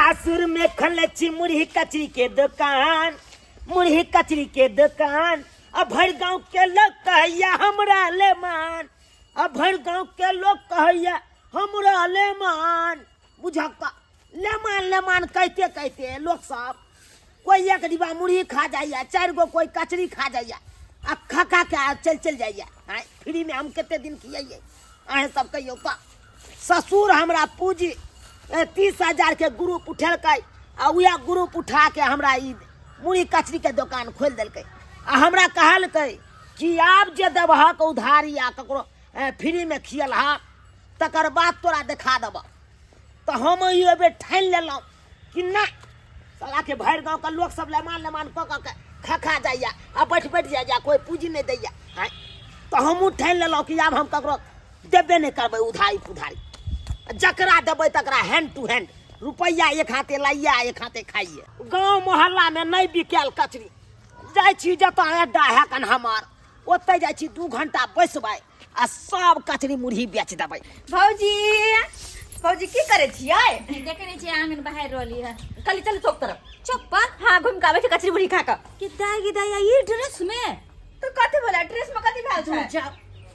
सासुर में खोलने छी मुरही कचरी के दुकान, मुरही कचरी के दुकान। आ भरि गाँव के लोग कहैया हमरा ले मान, आ भरि गाँव के लोग कहैया हमरा ले मान। बुझक तऽ लेमान लेमान कहिते कहिते लोक सब कोई एक डिब्बा मुरही खा जाइया, 4 गो कोई कचरी खा जाइया, आ खा खा के आ चल चल जाइया। आँय, फ्री में हम कते दिन खियाइए अहें सब कहियौ तऽ। ससुर हमरा पूँजी 30,000 के ग्रुप उठेलकै, आ उएह ग्रुप उठा के हमरा ई मुरही कचरी के दोकान खोलि देलकै। आ हमरा कहलकै कि आब जे देबहक उधारी आ ककरो फ्री में खियलहक तकर बाद तोरा देखा देबह। तऽ हम ई एहि बेर ठानि लेलहुँ कि नहि सालाके भरि गाँवके लोक सब लेमान लेमान कऽ कऽ के खा खा जाइया आ बैठ बैठ जाइया, कोई पूँजी नहि दैया। आँय, तऽ हमहूँ ठानि लेलहुँ कि आब हम ककरो देबे नहि करबै उधारी पुधारी, जकरा देबै तकरा हैंड टू हैंड रुपैआ एक हाथे लाइए आ एक हाथे खाइए। गाँव मोहल्लामे नहि बिकायल कचरी, जाइ छी जतऽ अड्डा है कन हमर ओतऽ जाइ छी 2 घंटा बैसबै आ सब कचरी मुरही बेच देबै। भौजी, भौजी की करै छियै? देखै नहि छियै आंगन बाहर रहली है। कली चलू चौक तरफ। चौक पर? हाँ, घूम के आबै छी कचरी मुरही खा कऽ। कि दाई गे दाई, ई ड्रेस में? तऽ कथी भेलै? ड्रेस में कथी भेल छै? जा,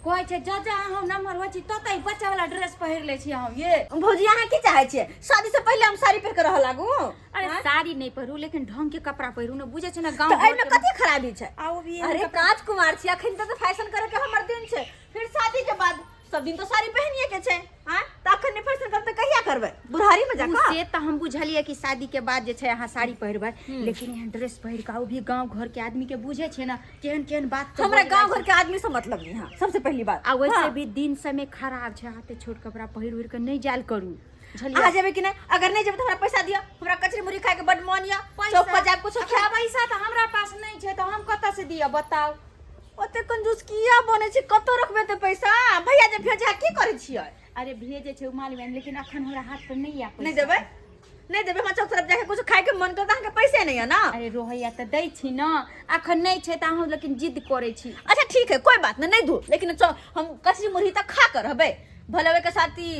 कहै छै जा जा हम नम्बर होइ छी ततै बच्चा वाला ड्रेस पहिर लै छी हम ये। भौजी अहाँ की चाहै छियै? शादी से पहिले हम साड़ी पहिर के रहऽ लागू? अरे आँय? साड़ी नहि पहिरू लेकिन ढंग के कपड़ा पहिरू ने, बुझै छै ने गाँव तऽ एहिमे घरके। कथी खराबी छै? आ ओ भी एहन अरे कपड़ा। कांच कुमार छी अखन तऽ फैशन करे के हमर दिन छै, फिर शादी के बाद सब दिन तो साड़ी पहनिए के छै। हाँ, तऽ अखन नहि फैशन करबै तऽ कहिया करबै? बुढ़ारी में जाकऽ? से तऽ हम बुझलियै कि शादी के बाद जे छै अहाँ साड़ी पहिरबै, लेकिन एहन ड्रेस पहिर कऽ, ओ भी गाँव घर के आदमी के बुझै छै ने केहन केहन बात सब हमरा बोलऽ गाँव लागै घर के आदमी से मतलब नहीं है, सबसे पहली बात। आ वैसे हाँ। भी दिन समय खराब छै, हाथे छोट कपड़ा पहिर उहिर के नहि जायल करू, बुझलियै? अहाँ जेबै कि नहि? अगर नहि जेबै तऽ हमरा पैसा दिअ, हमरा कचरी मुरही खाय के बड मन यऽ। पैसा? चौक पर जायब कुछो अच्छा, खायब। पैसा तऽ हमरा पास नहि छै तऽ हम कतऽ से दिअ बताउ? ओते कंजूस किया बनै छै? कतौ रखबै तऽ पैसा भैया जे भेजे की करै छियै? अरे भेजे छै ओ मालूम है, लेकिन अखन हमरा हाथ पर नहि या पैसा। नहि देबै? नहि देबै? हमरा चौक तरफ जाके कुछ खाय के मन करत, अहाँके पैसे नहि यऽ ना? अरे रोहैया तऽ दै छी ने, अखन नहि छै तऽ अहूँ लेकिन जिद करै छी। अच्छा ठीक है, कोई बात नहीं, नहीं दू, लेकिन हम कचरी मुरही तऽ खा कर रहबै। भले ओहिके साथ ही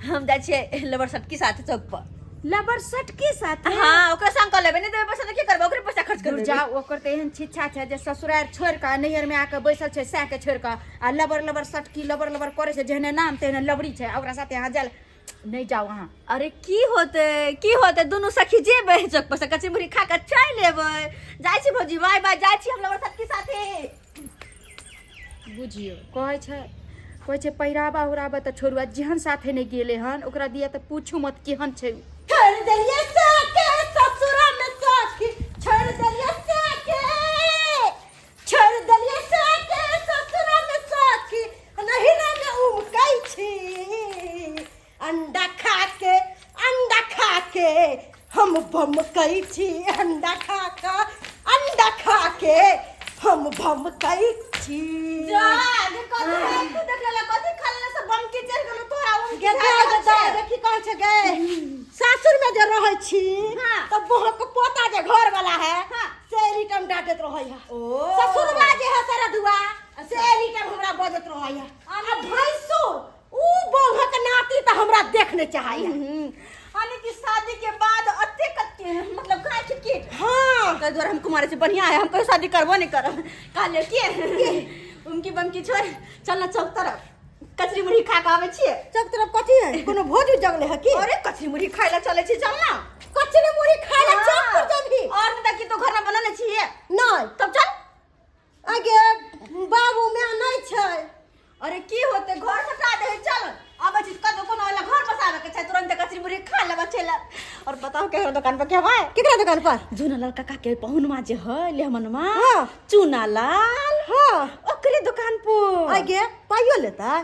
हम जाइ छियै लेबर सटकी साथ चौक पर। लबर सटकी साथ? हाँ, ओकरे संग कऽ लेबै। नहि देबै पैसा तऽ की करबै? ओकरे पैसा खर्च दूर करबै। जाओ, ओकर तऽ एहन छिच्छा छै जे ससुरारि छोड़ि कऽ नैहर में आके बैसल छै, सएह के छोड़ि कऽ आ लबर लबर सटकी लबर लबर करै छै, जेहने नाम तेहने लबड़ी छै, आ ओकरा साथे अहाँ जायल नहि जाउ अहाँ। अरे की होतै, की होतै, दुनू सखी जेबै चौक पर से कचरी मुरही खा कऽ चलि एबै। जाइ छी भौजी, बाय बाय, जाइ छी हम लबर सटकी साथे। बुझियौ कहै छै, कहै छै पहिरावा उहरावा तऽ छोड़ू, आ जेहन साथे नहि गेलै हन ओकरा दिया तऽ पूछू मत केहन छै। छोड़ देलियै साके ससुरा में सखी, छोड़ देलियै साके, छोड़ देलियै साके ससुरा में सखी, नहिरा में उमकै छी। अंडा खा के, अंडा खा के हम बमकै छी, अंडा खा के, अंडा खा के हम बमकै छी। जा गे कथी है? तू देख लेला कथी खा लेला से बम के चढ़ गेलो तोरा उम गे गे गे दाय, देखी कहै छै गे, सासुर में जे रहै छी तऽ बहक पोता जे घर वाला है से एनी टाइम डांटैत रहै है। ओ। ससुरवा जे है सरधुआ से एनी टाइम हमरा बजैत रहै है। आ भैंसुर ऊ बहक नाती तऽ हमरा देख नहि चाहै है। यानी कि शादी के बाद अते कते मतलब काय किटकिट। हाँ। ताहि दुआरे हम कुमार छी, बढ़िया है, हम कहियो शादी करबो नहीं करब। कहलियै कि उमकी बमकी छोड़ चल ना चौक तरफ कचरी मुरही खा के आबै छियै। चौक तरफ कथी है? कोनो भोज उज जगले है की? अरे कचरी मुरही खाय ला चलै छी, चल ना। कचरी मुरही खाय ला चौक पर जेबही? और नहीं तऽ की तो घर में बनल छियै? नहीं। तब चल। आगे बाबू माय नहीं छै। अरे की होते, घर सटा दे, चल आबै छी। कतौ कोनो वाला घर बसावे के छै, तुरंत कचरी मुरही खा लेबा चल। और बताओ केकरा दुकान पर खेबै? केकरा दुकान पर? जूना लाल काका के पहुनवा जे है लेहमनवा। हाँ। चूना लाल। हाँ। ओकरे दुकान पर। आगे पाइयो लेता?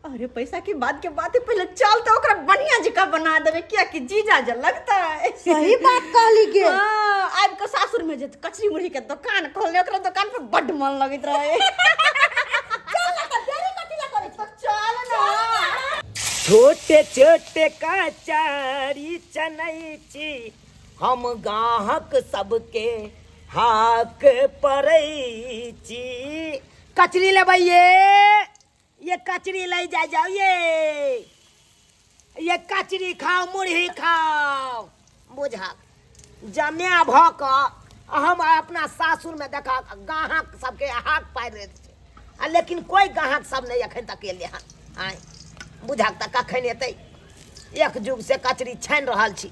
अरे पैसा की बात के बात है, पहले चल तो ओकरा बढ़िया जका बना देबे, किया कि जीजा जे लगता है। सही बात कहली गे। हाँ, आबि के सासुर में जे कचरी मुरही के दुकान खोलने, ओकरा दुकान पर बड्ड मन लगैत रहे। चल ना तऽ देरी कथी ला करै छी? चल ना। छोटे छोटे कचरी चनैची हम गाहक सबके हाक पड़ै छी। कचरी लेबै ये, ये कचरी ले जा जाओ ये, ये कचरी खाओ मुरही खाओ। बुझक जमे भऽ कऽ हम अपना सासुरमे देखक गाहक सबके हाक पारि रहल छै आ लेकिन कोइ गाहक सब नहि एखन तक एलै हन आँय बुझक तऽ कखन एतै एक जुग से कचरी छानि रहल छी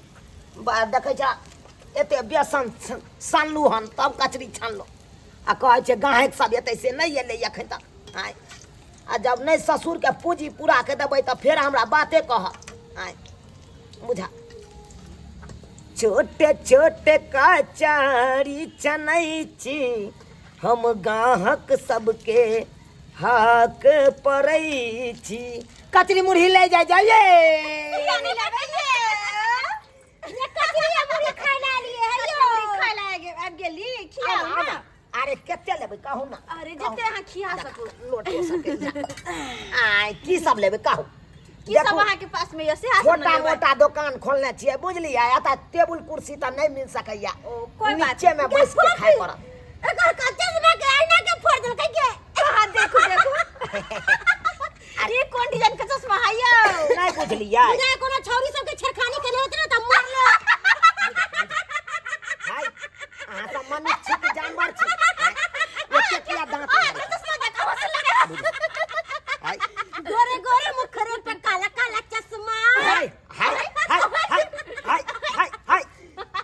देखै छ एते बेसन सनलहुँ हन तब कचरी छानलहुँ आ कहै छै गाहक सब एतै से नहि एलै एखन तक आँय आ जब नहि ससुरके पूँजी पूरा के देबै तऽ फेर हमरा बाते कहत आँय बुझा छोटे छोटे कचारी चनै छी हम गाहक सबके हाक पड़ै छी कचरी मुरही ले जाय जाइए अरे कते लेबै कहू ना अरे जते अहाँ खिया सकू लोटो सबके आय की सब लेबै कहू की सब अहाँ के पास में ये से छोटा मोटा दोकान खोलने छियै बुझलियै एतऽ टेबुल कुर्सी तऽ नहि मिल सकैया ओ कोई बात नीचे में बैस के खाय पड़त एकर कच्चा बना के आईना के फोड़ देलकै के हां देखू देखू अरे कोन डिजाइन के चश्मा है यौ नहि बुझलियै बुझाय कोनो छौरी सब के छेड़खानी केने होत ना त मार ले हाय अहाँ सब मनुष्य छी कि जानवर छी आँय? एते किया दाँत मारै छी? चश्मा देखा हंस लगे हाय गोरे गोरे मुखरे पे काला काला चश्मा हाय हाय हाय हाय हाय हाय हाय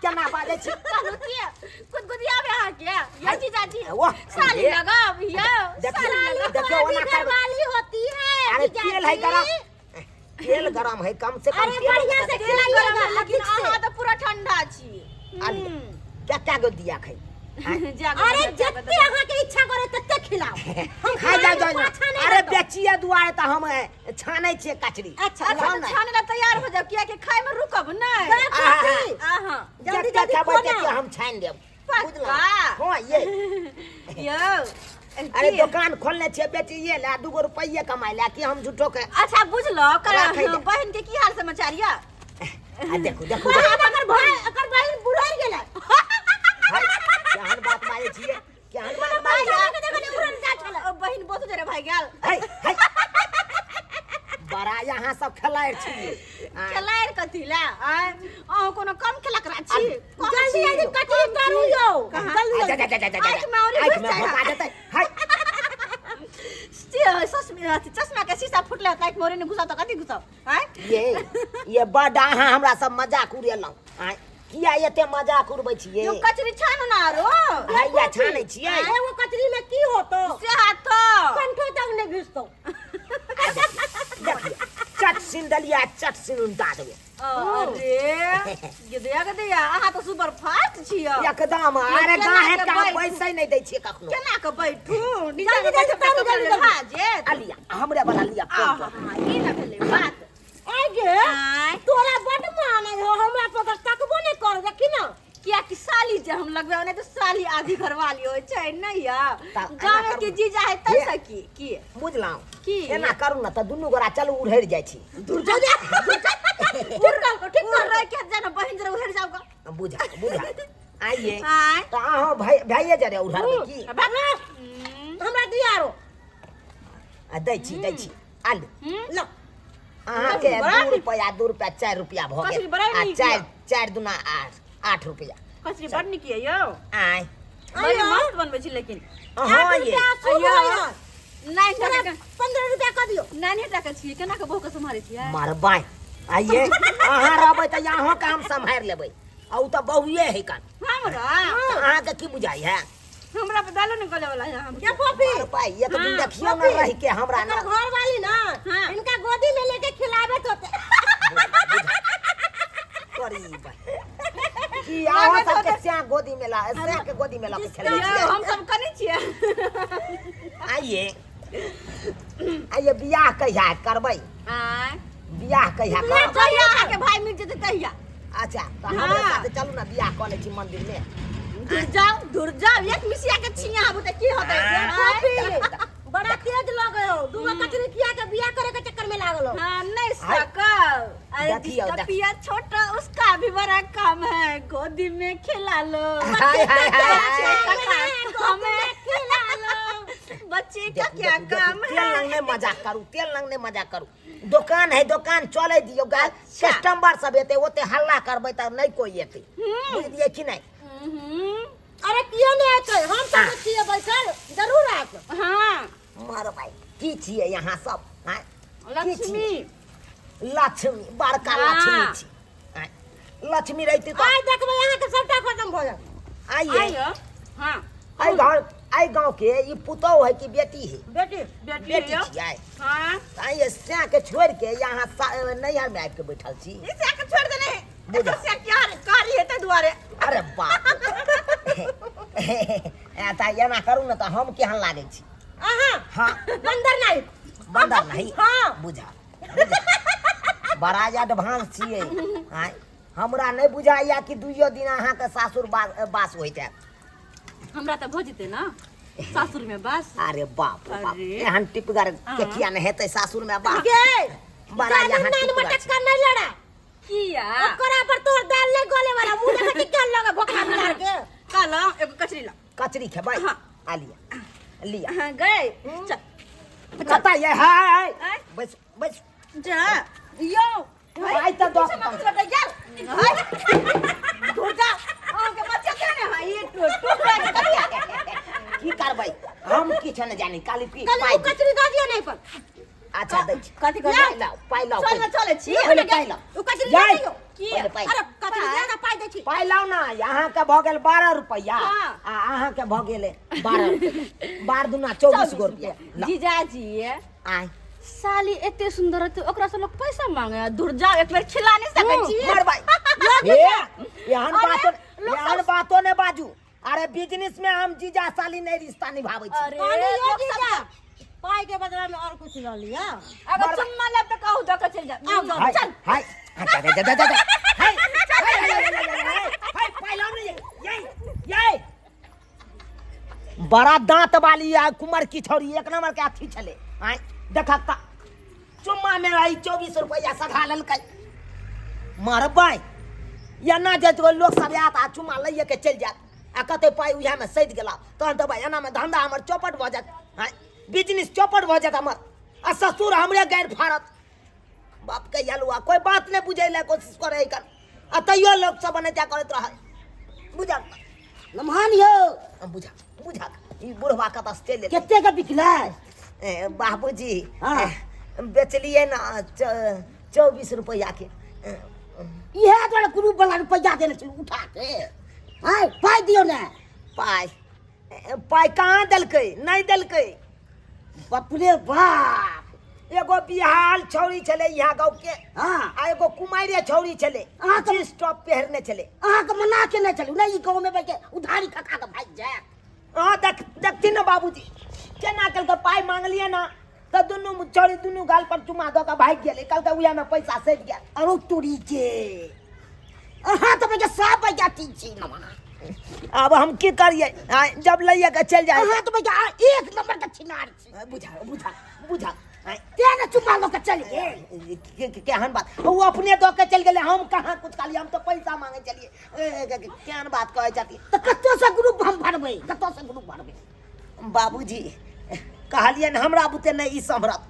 केना बाजै छी कहलू की गुदगुदियाबे अहाँ के यो जीजाजी वाह साली ये, लगाब यो देखियौ साली लगाब देखियौ ओना घर करबै वाली होती है अरे जीजाजी। तेल है गरम तेल गरम है कम से कम अरे तेल बढ़िया से तेल खिलाइएगा गरम है, लेकिन अधिक से। अहाँ तऽ पूरा ठंडा छी आलिया क्या क्या गो दिया खाई अरे जत्ते अहाँ के इच्छा करे तत्ते खिलाओ हम खाइ जाउ खाने जाउ में पाछा नहीं अरे हटब। बेचिए दुआरे तऽ हम छानै छियै कचरी अच्छा, अच्छा खाउ तऽ ने। छाने ला तैयार हो जाओ किया कि खाय में रुकब नहीं बड़ा खुशी। अहाँ जल्दी जते जल्दी खेबै खो ना। तते हम छानि देब पक्का। बुझलहुँ हँ ये यौ अरे की? दोकान खोलने छियै बेचिए ला दूगो रुपैये कमाइ ला कि हम झूठो के अच्छा बुझलो राखै दे। बहन के की हाल समाचार यऽ आ देखू देखू बहन अगर भाई अगर बहन बुढ़ाई गेलै हाय, केहन बात बाजै छियै केहन बात बाजै छियै देखो देखो उड़न जा छलै ओ बहन बहुत जरे भाई गेल हाय हाय बड़ा यहाँ सब खेलाइ छियै आँय। खेलाएर कथी ला आँय अहाँ कोनो कम खेला करा छी कम जल्दी छी। जल्दी कचरी तरू यौ कहाँ? जल्दी आ, जा, जल्दी जा, जा, जा, जा, जा। आँखिमे औरी आँखिमे घुसि जाइ भोका जेतै हाय चश्मा के शीशा फुटले त आँखिमे औरी नहि घुसाउ तऽ कथी घुसाउ आँय ये ये बड अहाँ हमरा सब मजाक उड़ेलहुँ आँय किया एते मजाक उड़बै छियै यो कचरी छानू ना आरो हैया छानै छियै एगो कचरी में की होतो से हाथ कंठो तक नहीं घिसतो देखियौ चट सिन देलियै आ चट सिन उनटा देबै अरे गदया गदया अहाँ तऽ सुपर फास्ट छियै एकदम अरे केना गाहे के का बैठू? पैसे नहि दै छियै कखनो केना के बैठू नीचा जल्दी, के जल्दी, बैठब तऽ जल्दी, कपड़ा जल्दी। भा जेत आ लिया हमरे वाला लिया फोन आहा पर ई ना भेलै बात आइ गे आँय तोरा बड मान हो हमरा पर तऽ तकबो नहीं कर देखी ना कियाकि साली जे हम लगबै नहि तऽ साली आधी घरवाली होइ छै नहि या तऽ एना गाँव करू। के जीजा है तै हे। से की की बुझलहुँ की? एना करू ने तऽ दुनू गोरा चलू उड़हरि जाइ छी दूर जा जा ठीक कर ठीक उड़ कर रह के जाना बहिन जरा उहर जाओ गा बुझा बुझा आइए आँय तऽ अहाँ भाइ भाइये जरे उड़हरबै की हमरा दिया आरो आ दै छी दै छी आलू लो अहाँके बड़ा 2 रुपया 2 रुपया 4 रुपया भऽ कचरी गेल बड़ा आ नीक चारि यऽ। चारि दुना आठ 8 रुपया कचरी बड़ नीक यऽ यौ आय बड़ी मस्त बनबै छी लेकिन हाँ आठ ये रुपया शुभ अय्यो। होइए। नाइन तोरा टाका 15 रुपया कऽ दियौ नानी टाका छियै केना के बहू के सम्हारै छियै मरबाय आइए अहाँ रहबै तऽ अहाँके हम सम्हारि लेबै आ ओ तऽ बहुए है कान हमरा अहाँके की बुझाइ है हमरा पर दालो निकले वाला है हम ये पॉपी मरबाय एक दिन हाँ, देखियौ ने रहि के हमरा एकर ना घर वाली ना हाँ। इनका गोदी में लेके खिलावे तो होते करी की अहाँ सबके स्या गोदी में ला स्या के गोदी में ला के खेलै यौ छियै हम सब कनै छियै आइए आइए बियाह कहिया करबै आँय बियाह कहिया करब जहिया अहाँके भाय मिल जेतै तहिया अच्छा तऽ हमरे हाँ। साथे चलू ने बियाह कऽ लै छी मंदिर में दूर जाओ दूर जाओ एक मिसिया के छिया आबू तऽ की होतै पॉपी बड़ा तेज लगे हो दूगो कचरी किया के बियाह करे के चक्कर में लागल हो हाँ नहीं हाय। सकल अरे देखियो, जिसका देख। पिया छोटा उसका भी बड़ा काम है गोदी में खिला लो हाय, हाय, हाय, बच्चे हाय। का काम है खिला लो बच्चे का देखू, क्या देखू, काम तेल है लंग नहि मजाक करू तेल लंग नहि मजाक करू दोकान है, दोकान चले दियो गा। कस्टमर सब एते, ओते हल्ला करबै तऽ नहि कोई एते, बुझलियै कि नहि? अरे किया नहि एतै, हम सब छियै बैसल, जरूर आयत। हाँ। मार भाई, की छियै यहाँ सब? आँय? की लक्ष्मी छियै? लक्ष्मी बड़का। हाँ। लक्ष्मी छी। आँय, लक्ष्मी रहिती तऽ आइ देखबै अहाँके सबटा खतम भऽ जायत। आइए। आइयो हाँ। एहि घर, एहि गाँव के ई पुतोह है कि बेटी है? बेटी। बेटी। बेटी है। छियै? हाँ। आइए, सैं के छोड़ि के यहाँ नैहर में आबि के बैठल छी। ई सैं के छोड़ देने है। बुझा। एकर सैं क्या कारी है ताहि दुआरे। अरे बाप रे, ए, तऽ एना करू ने तऽ हम केहन लागै छी? अहाँ? हाँ। बंदर नहीं। बंदर नहीं? हाँ। बुझा बुझा। बड़ा एडवांस छियै। आँय, हमरा नहि बुझाइया कि दुइयो दिन अहाँके सासुर बास होइत हैत। हमरा तऽ भऽ जेतै ने सासुर में बस। अरे बाप रे बाप। अरे। एहन टिपगर के किया नहि हेतै सासुर में बास? गे बड़ा जादू यहाँ नान टिपगर छै। मटक्का नहीं लड़ा। किया? ओकरा पर तोहर दाल नहीं गले वाला, मुंह देखा कि क्या लगे भोखा मार के। कहलहुँ एगो कचरी ला। कचरी खेबै? हाँ। आ लिअ, लिअ। हाँ गए, चल। कतऽ ये है? आँय? बैस बैस। जा यौ। आइ तऽ दस। की करबै हम किछु नहि जानी, काली पी कल पाइ उ कचरी दऽ दियौ नहीं पर। अच्छा, दै छी। कथी पाइ करबै? लाउ, पाइ लाउ। चल ने, चलै छी। पहिले पाइ लाउ। उ कचरी जाय। दऽ दियौ। की? पहिले पाइ। अरे कचरी दे ना, पाइ दै छी। पाइ लाउ ने। अहाँके भऽ गेल 12 रुपैआ। हाँ। आ अहाँके भऽ गेल 12 रुपैआ, 12 दुना 24 गो रुपैआ लाउ। जीजाजी। आँय? साली एते सुंदर रहते, ओकरा से लोग पैसा मांगे? दूर जाओ, एक बेर खिला नहीं सकै छी? मर भाई, हे, एहन अरे, बातो लोग एहन बातो ने बाजू। अरे बिजनेस में हम जीजा साली नहीं रिश्ता निभाबै छी। अरे कहली यौ लोग जीजा, सब पाइ के बदला में और कुछ लऽ लिअ। अगर चुम्मा लेब तऽ कहू, दऽ के चलि जाओ। हाय। चल। हाय, जा जा जा जा जा, हाय हाय हाय हाय हाय हाय, पाइ लाउ ने। ये ये बड़ा दांत वाली आ कुमर की छौरी एक नंबर के अथी छले। आय देखा त, चुम्मा में आई 24 रुपया सधा लेलकै। मरबै एना जे तो लोक सब आयत आ चुम्मा लैए के चलि जायत आ कते पाइ उएह में सधि गेला, तहन तऽ भाइ एना में धंधा हमर चौपट भऽ जायत। आँय, बिजनेस चौपट भऽ जायत हमर आ ससुर हमरे गारि फाड़त। बाप के यलुआ कोई बात नहीं बुझै ला कोशिश करे एकर, आ तैयो लोक सब एनाहिते करैत रहल। बुझल लम्हान यौ? बुझा बुझा, ई बुढ़वा कतऽ से चलि एलै? कते के बिकलै? ए, बाबूजी। हाँ। ए, बेचलियै ने 24 रुपैआ के। ए, इएह दुआरे ग्रुप वाला रुपैआ देने छलहुँ उठा के। आय पाइ दियौ ने। पाइ? ए, पाइ कहाँ देलकै? नहि देलकै। बाप रे बाप। एगो बिहाल छौरी छलै यहाँ गाँव के। हाँ। आ एगो कुमारिये छौरी छलै। अहाँ तऽ- जींस टॉप पहिरने छलै। अहाँके मना केने छलहुँ ने, ई गाँवमे बैठ के उधारी खा कऽ भागि जायत। अहाँ देख देखथिन ने बाबूजी केना केलकै। पाइ मांगलियै ने तऽ दुनू छौरी दुनू गाल पर चुमा दऽ कऽ भागि गेलै। कहलकै उएहमे पैसा सधि गेल। अरो तोरी के, अहाँ तऽ बैठ साफ बैठ ठीक छी नमा। आब हम की करियै? आँय, जब लैये के चलि जाइ। अहाँ तऽ बैठ एक नंबर के छिनार छी। बुझा बुझा बुझा। आँय, तें ने चुम्मा लऽ कऽ चलि गेल। केहन बात? ओ अपने दऽ के चलि गेलै, हम कहाँ कुछ कहलियै? हम तऽ पैसा मांगे चलियै। केहन बात कहै छथिन? तऽ कतऽसँ ग्रुप हम भरबै? कतऽसँ ग्रुप भरबै? बाबूजी, कहलियै ने, हमरा बुते नहि ई सम्हरत,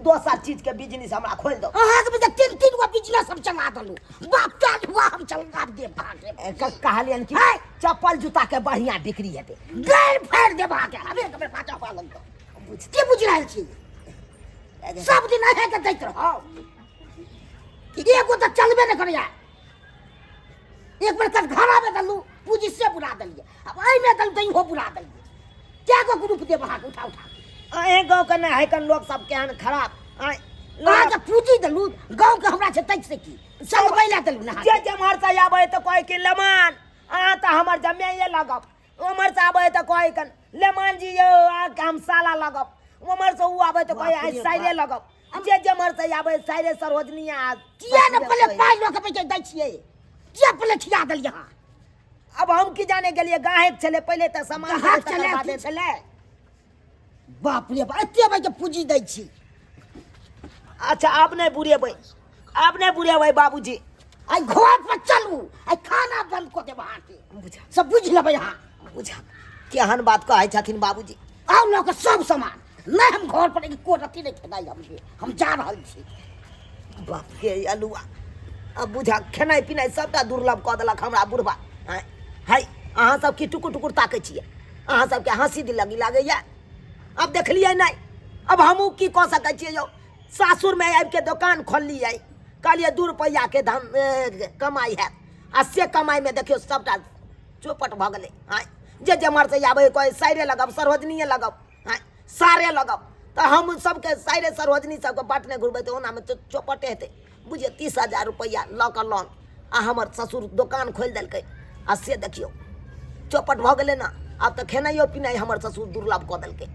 दोसर चीजके बिजनेस हमरा खोलि दो। अहाँके बुझे तीन तीन गो बिजनेस हम चला देलहुँ। बाप चल हुआ, हम चला देब अहाँके। कहलियनि कि है। चप्पल जूताके बढ़िआँ बिक्री हेतै। गारि फाड़ि देब अहाँके, अबे कबे पाछा हुआ लगतौ। की बुझि रहल छी? सब दिन अहेंके दैत रहब? एगो तऽ चलबे नहि करैया। एक बेर कटघरामे देलहुँ पूँजी, से बुरा देलियै। आब एहिमे देलहुँ तऽ इहो बुरा देलियै। कए गो ग्रुप देब अहाँके उठा उठा के? अहें गाँवके नहि है कन लोक सब केहन खराब। आँय, अहाँके पूँजी देलहुँ गाँवके, हमरा छै तै से की चलबै लए देलहुँ ने जे अहाँके? जेम्हर से आबै तऽ कहै कि लेमान, अहाँ तऽ हमर जमाइए लगब। ओम्हर से आबै तऽ कहै कन लेमान जी यौ, अहाँके हम साला लगब। ओम्हर से ओ आबै तऽ कहै बाप आइ रे साइरे बाप। लगब। जे जेम्हर से आबै साइरे सरोजनी आ किया ने पहिले पाइ लऽ के पैसा दै छियै? किया पहिले खिया देलियै अहाँ? अब हम की जाने गेलियै गाहक छलै पहिले तऽ सामान गाहक तकर छलै बादे की छलै? बाप रे बाप, एते बजे पूँजी दै छी। अच्छा, आब नहि बुढ़ेबै, आब नहि बुढ़ेबै बाबूजी। आइ घर पर चलू, आइ खाना बंद कऽ देब अहाँके। बुझा सब बुझि लेबै अहाँ। बुझा, केहन बात कहै छथिन बाबूजी। आउ लऽ कऽ सब सामान, नहि हम घर पर एको रत्ती नहि खेनाइ हम हम जा रहल छी। बाप गे अलुआ, अब बुझा खेनाइ पिनाइ सबटा दुर्लभ कऽ देलक हमरा बुढ़बा। आँय हाय, अहाँ सब की टुकुर टुकुर ताकै छियै? अहाँ सबके हँसी दिलगी लागैया। अब देखलियै नहि, अब हमहूँ की कऽ सकै छियै यौ? सासुरमे आबिके दोकान खोललियै, कहलियै 2 रुपैआके धन कमाइ हैत, आ से कमाइमे देखियौ सबटा चौपट भऽ गेलै। आँय, जे जेम्हरसँ आबै कहै साइरे लगब, सरोजनीए लगब, आँय सारे लगब, तऽ हम सबके साइरे सरोजनी सबके बाँटने घुरबै तऽ ओनामे तऽ चौपटे हेतै। बुझियौ 30,000 रुपैआ लऽ कऽ लोन, आ हमर ससुर दोकान खोलि देलकै, आ से देखियौ चौपट भऽ गेलै ने। आब तऽ खेनाइयो पिनाइ हमर ससुर दुर्लभ कऽ देलकै।